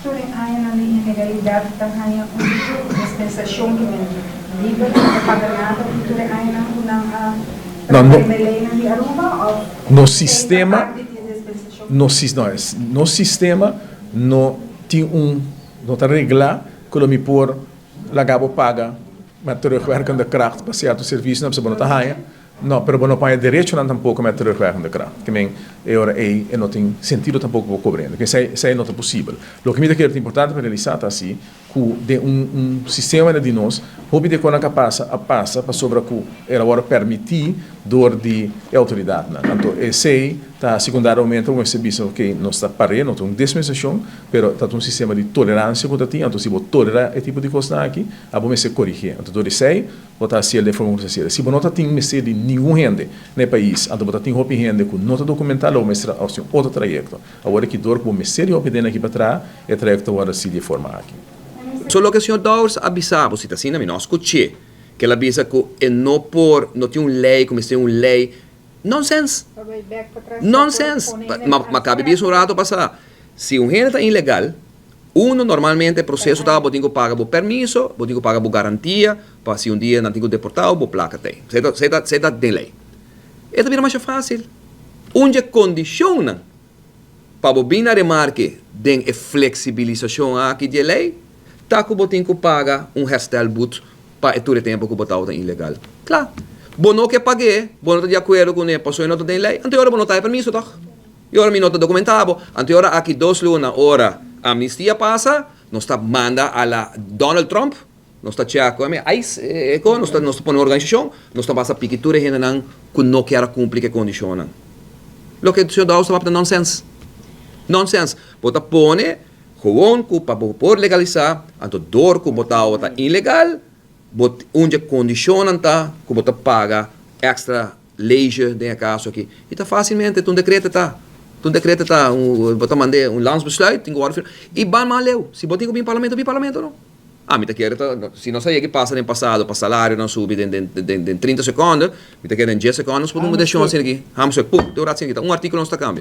Tur e añanan di ilegalidat ta haña un dispensashon ki men liber no ta paga nada di tur e añanan ku nan a traha e leinan di Aruba òf Nos esei ta sistema parti di e dispensashon? Nos sis no nos sistema no tin un no ta reglá ku lo mi por laga bo paga met terugwerkende kracht pa sierto servisionan pasobra bo no ta haña. No, pero bo no paña derechonan tampoco met terugwerkende kracht. Ke men e ora ei e no tin sentido tampoco pa bo cobra hende. Esei esei no ta posibel. Loke mi ta kere ta importante pa realisa ta asi cu den un un sistema di nos hopi di e conan cu a pasa a pasa pasobra cu el a worde permiti door di e autoridadnan. Anto esei ta hasi cu un dado momento bo mester bisa ok nos ta pare, no ta un dispensacion pero ta un sistema di tolerancia cu ta tin. Anto si bo tolera e tipo di cosnan aki abo mester corigi. Anto door esei Bo ta hasiel den forma ku bo ta hasiel. Si bo no ta tin mester di ningun hende na e pais, anto bo ta tin hopi hende ku no ta dokumentá, lo bo mester a hasi un otro trayekto. Awor aki dor ku bo mester di hopi hende aki pa traha, e trayekto ta wòrdu hasi di e forma aki. So loke señor Dowers a bisa bo, si ta asina mi no a skuch'é, ku el a bisa ku e no por, no tin un lei, ku mester un lei. Nonsens! Nonsens! Ma kabi bisa un rato pasá, si un hende ta ilegal, Uno, normalmente e proceso ta bo tin cu paga bo permiso, bo tin cu paga bo garantia pa si un dia nan tin cu deporta bo, bo placa ta ey. Esey ta, esey ta, esey ta den ley. E ta bira masha facil. Un dje condicionnan pa bo bin na remarke den e flexibilisacion aki dje ley ta cu bo tin cu paga un herstelboet pa e tur e tempo cu bo tabata ilegal. Cla. Bo no ke pag'e, bo no ta di acuerdo cune pasobra e no ta den ley, anto e ora bo no ta e permiso toch? I ora mi no ta dokumentá bo, anto e ora aki dos luna ora amnistia pasa, nos ta manda a la Donald Trump, nos ta chèk ku ICE, e ko, nos ta nos ta pone un organisashon, nos ta basa piki tur e hendenan ku no kier a kumpli ku e kondishonnan. Loke señor Dowers ta papia ta nonsens. Nonsens. Bo ta pone gewoon ku pa bo por legalisá, anto dor ku bo tabata ilegal, bo un dje kondishonnan ta ku bo ta paga èkstra Leisje den e kaso aki. I ta fásilmente, ta un dekreto ta. Ta un dekreto ta, bo ta mand'é un landsbesluit, tin ku wòrdu firmá. I ban mas leu. Si bo tin ku bin parlamento, bin parlamento no. Ami ta kere ta, si nos a yega i pasa den pasado pa salarionan subi den den den den 30 sekonde, mi ta kere den dies sekonde nos por tuma un desishon asina aki. Hamstuk, pum, te un rat asina aki ta. Un artíkulo nos ta kambia.